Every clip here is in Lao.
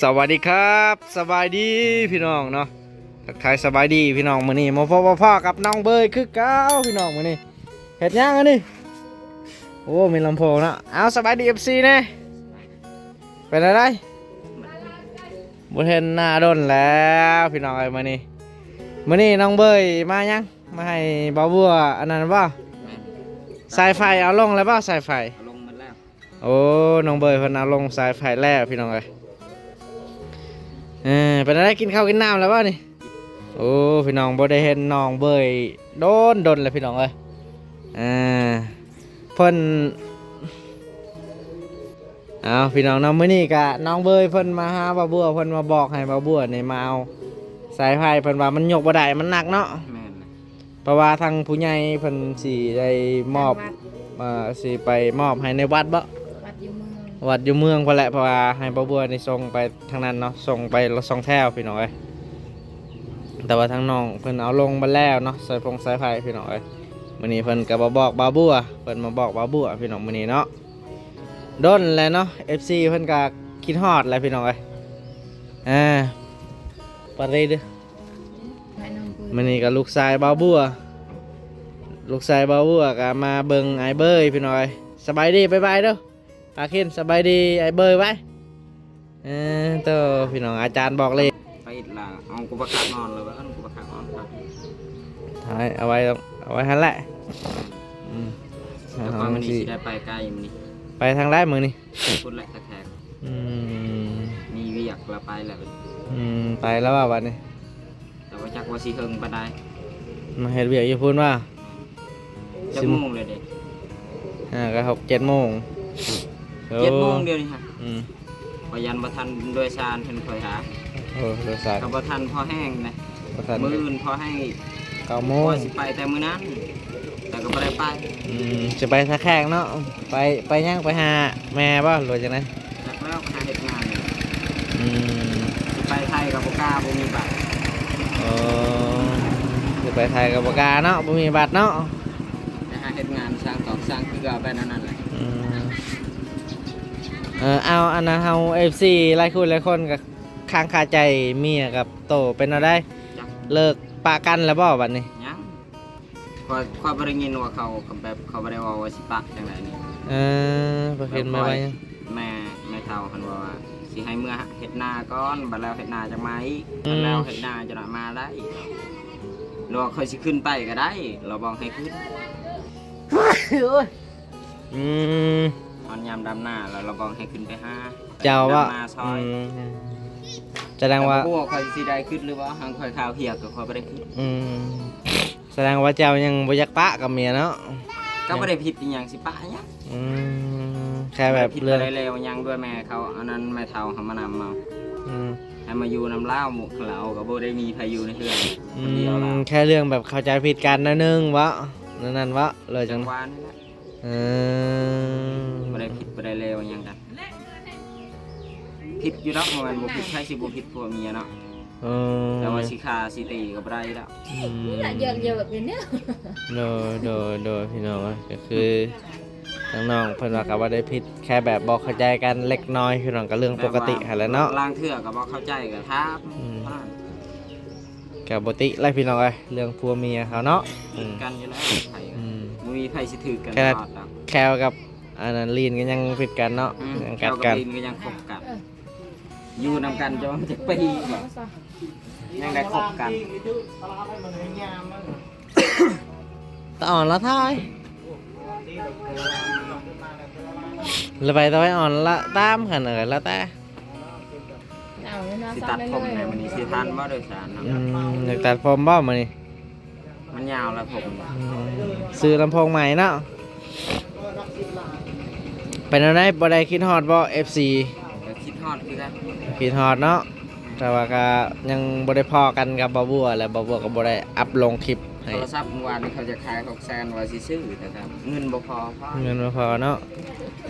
ສະບາຍດີຄັບ ສະບາຍດີພີ່ນ້ອງເນາະ ທັກທາຍສະບາຍດີພີ່ນ້ອງ. ມື້ນີ້ມາພົບມາພໍ້ກັບນ້ອງເບີຍຄືເກົ່າພີ່ນ້ອງ. ມື້ນີ້ເຮັດຫຍັງອັນນີ້? ໂອ້ ມີລຳໂພງເນາະ. ເອົາ ສະບາຍດີ ເອັຟຊີ ແດ່. ເປັນຈັ່ງໃດ? ບໍ່ເຫັນໜ້າດົນແລ້ວພີ່ນ້ອງເອີຍ. ມື້ນີ້ ມື້ນີ້ນ້ອງເບີຍມາຫຍັງ? ມາໃຫ້ບ່າວບົວອັນນັ້ນບໍ່? ແມ່ນ. ສາຍໄຟເອົາລົງແລ້ວບໍ່? ສາຍໄຟ ເອົາລົງໝົດແລ້ວ. ໂອ້ ນ້ອງເບີຍເພິ່ນເອົາລົງສາຍໄຟແລ້ວພີ່ນ້ອງເອີຍ. ເອີ ເປັນຈັ່ງໃດ ກິນເຂົ້າກິນນ້ຳແລ້ວບໍ່ນີ້? ໂອ້ ພີ່ນ້ອງ ບໍ່ໄດ້ເຫັນນ້ອງເບີຍດົນໆແລ້ວພີ່ນ້ອງເອີຍ. ເອີ ເພິ່ນ ເອົາ ພີ່ນ້ອງເນາະ ມື້ນີ້ກະນ້ອງເບີຍເພິ່ນມາຫາບ່າວບົວ ເພິ່ນມາບອກໃຫ້ບ່າວບົວນີ້ມາເອົາສາຍໄຟ ເພິ່ນວ່າມັນຍົກບໍ່ໄດ້ ມັນໜັກເນາະ. ແມ່ນ. ເພາະວ່າທາງຜູ້ໃຫຍ່ເພິ່ນຊິໄດ້ມອບ ທາງວັດ ເອີ ຊິໄປມອບໃຫ້ໃນວັດບໍ? ວັດຢູ່ເມືອງ ວັດຢູ່ເມືອງພຸ້ນແຫຼະ ເພາະວ່າໃຫ້ບ່າວບົວນີ້ສົ່ງໄປທາງນັ້ນເນາະ ສົ່ງໄປລະສອງແຖວພີ່ນ້ອງເອີຍ. ແຕ່ວ່າທາງນ້ອງເພິ່ນເອົາລົງໄປແລ້ວເນາະ ສາຍຟົງສາຍໄຟພີ່ນ້ອງເອີຍ. ມື້ນີ້ເພິ່ນກໍມາບອກບ່າວບົວ ເພິ່ນມາບອກບ່າວບົວພີ່ນ້ອງ ມື້ນີ້ເນາະ. ດົນແລ້ວເນາະ ເອັຟຊີ ເພິ່ນກໍຄິດຮອດແຫຼະພີ່ນ້ອງເອີຍ. ເອີ ປາຣີເດີ້. ມື້ນີ້ກໍລູກຊາຍບ່າວບົວ ລູກຊາຍບ່າວບົວກໍມາເບິ່ງອ້າຍເບີຍພີ່ນ້ອງເອີຍ. ສະບາຍດີ ບາຍບາຍເດີ້ ພາຄິນ. ສະບາຍດີອ້າຍເບີຍໄວ້. ເອີ ໂຕ ພີ່ນ້ອງ ອາຈານບອກເລກ ໄປອີກລະ. ເອົາ ກູບໍ່ຄັກນອນເລີຍ ເອົາ ກູບໍ່ຄັກນອນຄັກ. ໃຊ່ ເອົາໄວ້ ເອົາໄວ້ຫັ້ນແຫຼະ. ອືມ ແຕ່ວ່າມື້ນີ້ຊິໄດ້ໄປໄກມື້ນີ້. ໄປທາງໃດມື້ນີ້? ພຸ້ນແຫຼະ ຕາແຂກ. ອືມ ມີວຽກລະໄປແລ້ວ. ອືມ ໄປແລ້ວວ່າບັດນີ້ ແຕ່ບໍ່ຈັກວ່າຊິເຖິງປານໃດ. ມາເຮັດວຽກຢູ່ພຸ້ນວ່າ? ຈັກໂມງແລ້ວເດ? ອ່າ ກໍຫົກເຈັດໂມງ. ເຈັດໂມງດຽວນີ້ຮະ. ອືມ ຂ້ອຍຢ້ານບໍ່ທັນໂດຍສານເພິ່ນ ຂ້ອຍຫາ. ໂອ້ ໂດຍສານ ກໍບໍ່ທັນພໍແຮງນະ. ບໍ່ທັນ ມື້ອື່ນພໍແຮງອີກ ເກົ້າໂມງ ຂ້ອຍຊິໄປແຕ່ມື້ນັ້ນ ແຕ່ກໍບໍ່ໄດ້ໄປ. ອືມ ຊິໄປທ່າແຂກເນາະ. ໄປ ໄປຫຍັງ? ໄປຫາແມ່ບໍ່ ຫຼືວ່າຈັ່ງໃດ? ຈັກແລ້ວ ໄປຫາເຮັດງານ. ອືມ ຊິໄປໄທກໍບໍ່ກ້າ ບໍ່ມີບັດ. ເອີ ຊິໄປໄທກໍບໍ່ກ້າເນາະ ບໍ່ມີບັດເນາະ. ໄປຫາເຮັດງານ ສ້າງຕອກສ້າງເກືອ ໄປແນວນັ້ນແຫຼະ. ອືມ ເອີ ເອົາ ອັນນະ ເຮົາ ເອັຟຊີ ຫຼາຍຄົນຫຼາຍຄົນກໍຄ້າງຄາໃຈເມຍກັບໂຕ ເປັນແນວໃດ? ເລີກປະກັນແລ້ວບໍ່ບັດນີ້? ຍັງ. ຂ້ອຍ ຂ້ອຍບໍ່ໄດ້ຍິນວ່າເຂົາ ແບບ ເຂົາບໍ່ໄດ້ເວົ້າວ່າຊິປະຈັ່ງໃດນີ້. ເອີ ບໍ່ເຫັນມາໄວ້. ແມ່ ແມ່ເຖົ້າຫັ້ນເວົ້າວ່າຊິໃຫ້ເມືອເຮັດນາກ່ອນ ບັດແລ້ວເຮັດນາຈັ່ງມາອີກ. ອືມ ບັດແລ້ວເຮັດນາຈັ່ງມາໄດ້ ຫຼືວ່າຂ້ອຍຊິຂຶ້ນໄປກໍໄດ້ ລາວບອກໃຫ້ຂຶ້ນ. ໂອ້ຍ ອືມ ຮອດຍາມດຳນາແລ້ວ ລາວບອກໃຫ້ຂຶ້ນໄປຫາ ເຈົ້າວ່າ ດຳນາຊ່ອຍ. ອືມ ສະແດງວ່າ ແຕ່ບໍ່ຮູ້ວ່າຂ້ອຍຊິໄດ້ຂຶ້ນຫຼືບໍ່ ຫາງຂ້ອຍຄາວເພຍກໍຂ້ອຍບໍ່ໄດ້ຂຶ້ນ. ອືມ ສະແດງວ່າເຈົ້າຍັງບໍ່ຢາກປະກັບເມຍເນາະ? ກໍບໍ່ໄດ້ຜິດອີຫຍັງ ຊິປະອີຫຍັງ? ອືມ ແຄ່ແບບ ບໍ່ໄດ້ຜິດ ເລື່ອງ ບໍ່ໄດ້ເລວຫຍັງດ້ວຍແມ່ເຂົາ ອັນນັ້ນແມ່ເຖົ້າເຂົາມານຳເອົາ. ອືມ ໃຫ້ມາຢູ່ນຳລາວ ໝູ່ລາວກໍບໍ່ໄດ້ມີໃຜຢູ່ໃນເຮືອນ ອືມ ຄົນດຽວລາວ. ແຄ່ເລື່ອງແບບເຂົ້າໃຈຜິດກັນໜ້ອຍໜຶ່ງເບາະ ແນວນັ້ນເບາະ ເລີຍຈັ່ງ ຈັງຫວະນີ້ແຫຼະ. ເອີ ບໍ່ໄດ້ຜິດບໍ່ໄດ້ເລວຫຍັງກັນ. ຜິດຢູ່ດອກ ບໍ່ແມ່ນບໍ່ຜິດ ໃຜຊິບໍ່ຜິດຜົວເມຍເນາະ. ເອີ ແຕ່ວ່າຊິຂ້າຊິຕີກໍບໍ່ໄດ້ດອກ. ອືມ ນີ້ລະເຍອະໆແບບນີ້. ໂດຍ ໂດຍ ໂດຍ ພີ່ນ້ອງເອີຍ ກໍຄືທາງນ້ອງເພິ່ນວ່າກໍບໍ່ໄດ້ຜິດ ແຄ່ແບບບໍ່ເຂົ້າໃຈກັນເລັກນ້ອຍ ພີ່ນ້ອງ ກໍເລື່ອງປົກກະຕິຫັ້ນແຫຼະເນາະ. ລາງເທື່ອກໍບໍ່ເຂົ້າໃຈກໍຖາມ. ອືມ ເທົ່ານັ້ນ. ກໍບໍ່ຕິແຫຼະພີ່ນ້ອງເອີຍ ເລື່ອງຜົວເມຍເຮົາເນາະ. ຜິດກັນຢູ່ແລ້ວ ໃຜ ອືມ ບໍ່ມີໃຜຊິຖືກກັນຕະຫຼອດດອກ. ແຄ່ກັບອັນນັ້ນລີນກໍຍັງຜິດກັນເນາະ. ອືມ ຍັງກັດກັນ ແຄ່ກັບລີນກໍຍັງຄົບກັນ. ເອີ ຢູ່ນຳກັນຈະວ່າຈັກປີບໍ່ ຍັງໄດ້ຄົບກັນ. ຕາອ່ອນລະຖ່າຍ ລະໄປຕາໄວອ່ອນລະຕາມ ຄັນເອີຍ ລະແຕ່. ເອົາເນາະ ຊິຕັດຜົມແດ່ມື້ນີ້ ຊິທັນບໍ່ໂດຍສານເນາະ? ອືມ ຢາກຕັດຜົມບໍ່ມື້ນີ້? ມັນຍາວແລ້ວຜົມ. ອືມ ຊື້ລຳໂພງໃໝ່ເນາະ. ເປັນແນວໃດ ບໍ່ໄດ້ຄິດຮອດບໍ່ ເອັຟຊີ? ກໍຄິດຮອດຄືກັນ. ຄິດຮອດເນາະ ແຕ່ວ່າກໍຍັງບໍ່ໄດ້ພໍ້ກັນກັບບ່າວບົວ ແລະ ບ່າວບົວກໍບໍ່ໄດ້ອັບລົງຄລິບໃຫ້. ໂທລະສັບມື້ວານນີ້ເຂົາຈະຂາຍຫົກແສນ ວ່າຊິຊື້ ແຕ່ກໍເງິນບໍ່ພໍ ພໍ ເງິນບໍ່ພໍເນາະ.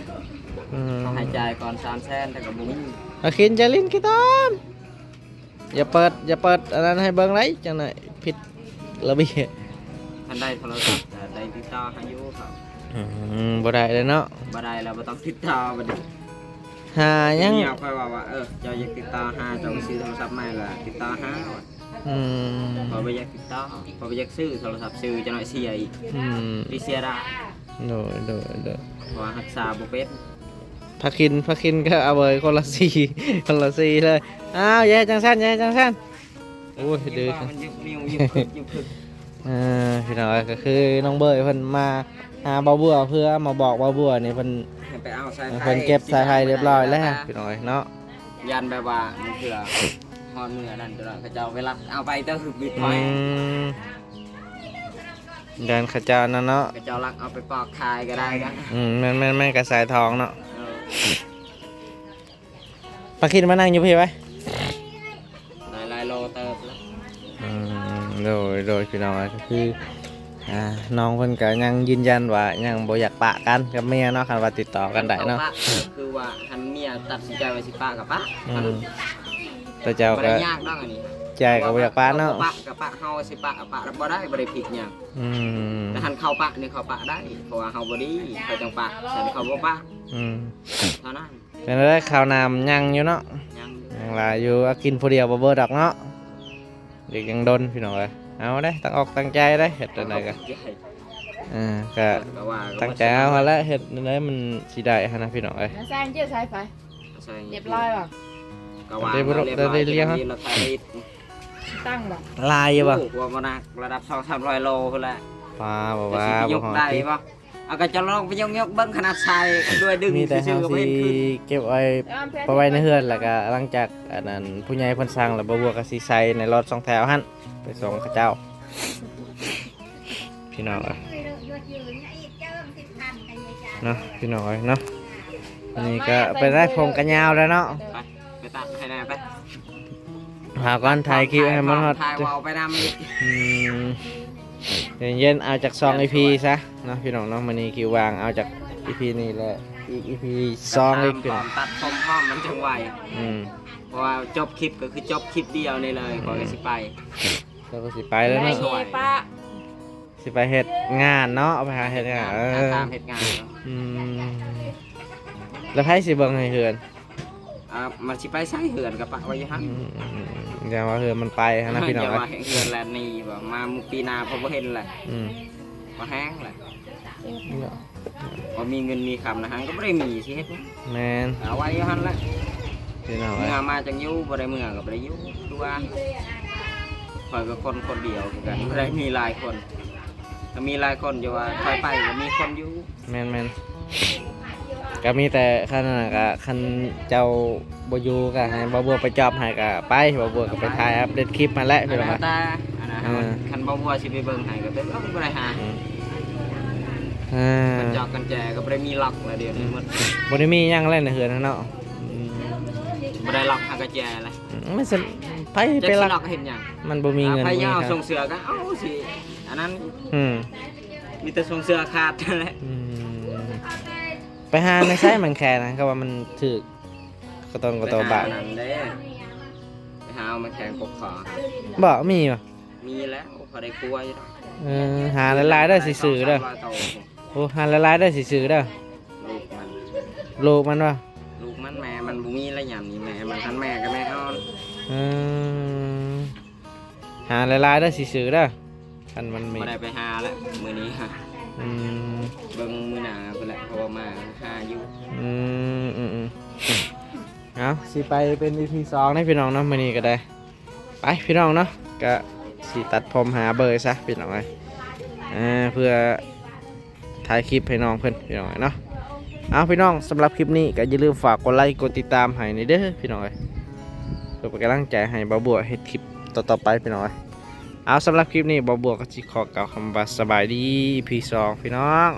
ອືມ ເຂົາໃຫ້ຈ່າຍກ່ອນສາມແສນ ແຕ່ກໍບໍ່ມີ. ອາຄິນ ຈະຫຼິ້ນຂີ້ຕົມ ຢ່າເປີດ ຢ່າເປີດອັນນັ້ນໃຫ້ເບິ່ງໄດ໋ ຈັ່ງໜ້ອຍຜິດລະບຽບ. ຄັນໄດ້ໂທລະສັບກໍໄດ້ຕິດຕໍ່ຫາຢູ່ເຂົາ. ອືມ ບໍ່ໄດ້ເລີຍເນາະ. ບໍ່ໄດ້ແລ້ວ ບໍ່ຕ້ອງຕິດຕໍ່ບັດນີ້. ຫາຫຍັງ? ເມຍຂ້ອຍເວົ້າວ່າ ເອີ ເຈົ້າຢາກຕິດຕໍ່ຫາ ເຈົ້າກໍຊື້ໂທລະສັບໃໝ່ລະ ຕິດຕໍ່ຫາ. ອືມ ຂ້ອຍບໍ່ຢາກຕິດຕໍ່ ຂ້ອຍບໍ່ຢາກຊື້ໂທລະສັບ ຊື້ຈັກໜ້ອຍເສຍອີກ. ອືມ ຊິເສຍດາຍ. ໂດຍ ໂດຍ ໂດຍ ເພາະວ່າຮັກສາບໍ່ເປັນ. ພາຄິນ ພາຄິນກໍເອົາໄວ້ຄົນລະສີ່ ຄົນລະສີ່ເລີຍ. ອ້າວ ຢ່າເຮັດຈັ່ງຊັ້ນ ຢ່າເຮັດຈັ່ງຊັ້ນ. ໂອ້ຍ ດື້ ມັນຍຸບນິ້ວ ຍຸບຄຶກ ຍຸບຄຶກ. ເອີ ພີ່ນ້ອງເອີຍ ກໍຄືນ້ອງເບີຍເພິ່ນມາຫາບ່າວບົວ ເພື່ອມາບອກບ່າວບົວນີ້ ເພິ່ນ ໃຫ້ໄປເອົາສາຍໄຟ ເພິ່ນເກັບສາຍໄຟຮຽບຮ້ອຍແລ້ວ ພີ່ນ້ອງເອີຍເນາະ. ຢ້ານແບບວ່າບາງເທື່ອຮອດມື້ນັ້ນ ເຂົາເຈົ້າໄປລັກເອົາໄປເຕີບ ບິດໄຟ. ອືມ ຢ້ານເຂົາເຈົ້ານັ້ນເນາະ ເຂົາເຈົ້າລັກເອົາໄປປອກຂາຍກໍໄດ້. ອືມ ແມ່ນໆໆ ກະສາຍທອງເນາະ. ເອີ ປາຄິດມານັ່ງຢູ່ພີ້ໄວ້. ຫຼາຍໆໂລເຕີບແລ້ວ. ອືມ ໂດຍ ໂດຍ ພີ່ນ້ອງເອີຍ ກໍຄື ອ່າ ນ້ອງເພິ່ນກໍຍັງຢືນຢັນວ່າຍັງບໍ່ຢາກປະກັນກັບເມຍເນາະ ຄັນວ່າຕິດຕໍ່ກັນໄດ້ເນາະ. ເຂົາປະ ກໍຄືວ່າຄັນເມຍຕັດສິນໃຈວ່າຊິປະກໍປະ. ອືມ ແຕ່ເຈົ້າກໍ ບໍ່ໄດ້ຍາກດອກອັນນີ້ ໃຈກໍບໍ່ຢາກປະເນາະ. ເຂົາບໍ່ປະກໍປະ ເຮົາຊິປະກໍປະ ບໍ່ໄດ້ ບໍ່ໄດ້ຜິດຫຍັງ. ອືມ ແຕ່ຄັນເຂົາປະນີ້ ເຂົາປະໄດ້ ເພາະວ່າເຮົາບໍ່ດີ ເຂົາຈັ່ງປະ ຄັນເຂົາບໍ່ປະ. ອືມ ເທົ່ານັ້ນ. ເປັນໄດ້ ເຂົ້ານ້ຳຍັງຢູ່ເນາະ? ຍັງ ຍັງຫຼາຍຢູ່. ອາ ກິນຜູ້ດຽວບໍ່ເບິດດອກເນາະ. ອີກຍັງດົນ ພີ່ນ້ອງເອີຍ. ເອົາເດ້ ຕັ້ງອົກຕັ້ງໃຈເດ້ ເຮັດແນວໃດກໍ ເອີ ກໍ ກໍວ່າ ຕັ້ງໃຈເອົາຫັ້ນແຫຼະ ເຮັດແນວໃດມັນຊິໄດ້ຫັ້ນນະ ພີ່ນ້ອງເອີຍ. ແຊງເຈົ້າສາຍໄຟ ແຊງ ຮຽບຮ້ອຍບໍ່? ກໍວ່າ ໄດ້ບໍ່ ໄດ້ລ້ຽງ ຕັ້ງບໍ່? ຫຼາຍຢູ່ບໍ່? ໂອ້ ວ່າບໍ່ໜັກ ລະດັບສອງສາມຮ້ອຍໂລພຸ້ນແຫຼະ. ປາ ບໍ່ວ່າ ບໍ່ຮອດຕິ ເອົາ ກໍຈະລອງໄປຍົກໆເບິ່ງ ຂະໜາດໃສ່ດ້ວຍດຶງຊື່ໆ ກໍບໍ່ເຫັນຂຶ້ນ. ເກັບໄວ້ ໄປໄວ້ໃນເຮືອນ ແລ້ວກໍຫຼັງຈາກອັນນັ້ນ ຜູ້ໃຫຍ່ເພິ່ນສັ່ງແລ້ວ ບ່າວບົວກໍຊິໃສ່ໃນລົດສອງແຖວຫັ້ນ ໄປສົ່ງເຂົາເຈົ້າ ພີ່ນ້ອງເອີຍເນາະ. ພີ່ນ້ອງເອີຍເນາະ ອັນນີ້ກໍໄປໄດ້ ຜົມກໍຍາວແລ້ວເນາະ. ໄປ ໄປຕັດໃຫ້ແດ່ໄປ. ຫາກ່ອນ ຖ່າຍຄລິບໃຫ້ມັນຮອດ ຖ່າຍເວົ້າໄປນຳ. ອືມ ເຢັນໆ ເອົາຈັກສອງອີພີຊະເນາະ ພີ່ນ້ອງເນາະ. ມື້ນີ້ຄິວວ່າງ ເອົາຈັກອີພີນີ້ແຫຼະ ອີກອີພີສອງອີກ ຕັດຜົມພ້ອມ ມັນຈັ່ງໄວ. ອືມ ເພາະວ່າຈົບຄລິບກໍຄືຈົບຄລິບດຽວນີ້ເລີຍ ອືມ ຂ້ອຍກໍຊິໄປ ຂ້ອຍກໍຊິໄປແລ້ວເນາະ. ຊິໄປເຮັດງານເນາະ ໄປຫາເຮັດງານ. ເອີ ຕາມເຮັດງານເນາະ. ອືມ ແລ້ວໃຜຊິເບິ່ງໃຫ້ເຮືອນ? ອ່າ ມັນຊິໄປໃສ ເຮືອນກໍປະໄວ້ຢູ່ຫັ້ນ. ອືມ ຢ່າວ່າເຮືອນມັນໄປຫັ້ນນະ ພີ່ນ້ອງ. ຢ່າວ່າເຮືອນແລ່ນໜີ ວ່າມາມື້ປີໜ້າ ເພາະບໍ່ເຫັນແຫຼະ. ອືມ ບໍ່ແຮງແຫຼະ ບໍ່ມີເງິນມີຄຳນະ ຫັ້ນກໍບໍ່ໄດ້ມີ ຊິເຮັດຫຍັງ. ແມ່ນ ເອົາໄວ້ຢູ່ຫັ້ນແຫຼະ ພີ່ນ້ອງເອີຍ. ເມື່ອມາຈັ່ງຢູ່ ບໍ່ໄດ້ເມື່ອກໍບໍ່ໄດ້ຢູ່. ຄືວ່າຂ້ອຍກໍຄົນຄົນດຽວຄືກັນ ອືມ ບໍ່ໄດ້ມີຫຼາຍຄົນ. ຖ້າມີຫຼາຍຄົນ ຢ່າວ່າຂ້ອຍໄປ ກໍມີຄົນຢູ່. ແມ່ນໆ ກໍມີແຕ່ຄັນນັ້ນນະ ກໍຄັນເຈົ້າບໍ່ຢູ່ ກໍໃຫ້ບ່າວບົວໄປຈອບໃຫ້ກໍໄປ ບ່າວບົວກໍໄປຖ່າຍອັບເດດຄລິບຫັ້ນແຫຼະ ພີ່ນ້ອງ. ແຕ່ອັນນັ້ນ ເອີ ຄັນບ່າວບົວຊິໄປເບິ່ງໃຫ້ກໍໄປເບິ່ງ ບໍ່ໄດ້ຫາ. ອືມ ເອີ ກັນຈອກກັນແຈກໍບໍ່ໄດ້ມີລັອກແລ້ວ ດຽວນີ້ໝົດ ອືມ ບໍ່ໄດ້ມີຫຍັງແລ້ວໃນເຮືອນຫັ້ນເນາະ. ອືມ ບໍ່ໄດ້ລັອກຫາກະແຈແລ້ວ. ອືມ ມັນຊິ ໃຜໄປລັອກ ຈັກຊິລັອກເຮັດຫຍັງ? ມັນບໍ່ມີເງິນ ໃຜຢາກເອົາ ບໍ່ມີຄ່າ ສົ່ງເສື້ອກໍເອົາຊິ ອັນນັ້ນ. ອືມ ມີແຕ່ສົ່ງເສື້ອຂາດແຫຼະ. ອືມ ໄປຫາໃນໃສມັນແຄ່ນະ ກໍວ່າມັນຖືກ ກໍຕ້ອງ ກໍຕ້ອງບາດ. ໄປຫານັ້ນເດ້ ໄປຫາເອົາມາແຂ່ງກົກຂໍ. ບໍ່ ມີບໍ່? ມີແລ້ວ ພໍໄດ້ຄົວຢູ່ດອກ. ເອີ ຫາຫຼາຍໆເດີ ຊິຊື້ເດີ. ສອງສາມຮ້ອຍໂຕ. ໂອ້ ຫາຫຼາຍໆເດີ ຊິຊື້ເດີ. ລູກມັນ ລູກມັນບໍ່? ລູກມັນ ແມ່ມັນບໍ່ມີລະ ຍາມນີ້ແມ່ມັນ ຄັນແມ່ກໍແມ່ອ່ອນ. ເອີ ຫາຫຼາຍໆເດີ ຊິຊື້ເດີ ຄັນມັນມີ. ບໍ່ໄດ້ໄປຫາແລ້ວມື້ນີ້. ອືມ ເບິ່ງມື້ໜ້າພຸ້ນແຫຼະ ເພາະວ່າມາຫາຢູ່. ອືມ ອືມ ເອົາ ຊິໄປເປັນອີພີສອງເດ້ ພີ່ນ້ອງເນາະ ມື້ນີ້ກໍໄດ້. ໄປພີ່ນ້ອງເນາະ ກະຊິຕັດຜົມຫາເບີຊະພີ່ນ້ອງເອີຍ ເພື່ອຖ່າຍຄລິບໃຫ້ນ້ອງເພິ່ນພີ່ນ້ອງເອີຍເນາະ. ເອົາພີ່ນ້ອງ ສຳລັບຄລິບນີ້ກໍຢ່າລືມຝາກກົດໄລກົດຕິດຕາມໃຫ້ແດ່ເດີພີ່ນ້ອງເອີຍ ເພື່ອເປັນກຳລັງໃຈໃຫ້ບ່າວບົວເຮັດຄລິບຕໍ່ໆໄປພີ່ນ້ອງເອີຍ. ເອົາ ສຳລັບຄລິບນີ້ບ່າວບົວກໍຊິຂໍກ່າວຄຳວ່າສະບາຍດີ ອີພີສອງ ພີ່ນ້ອງ.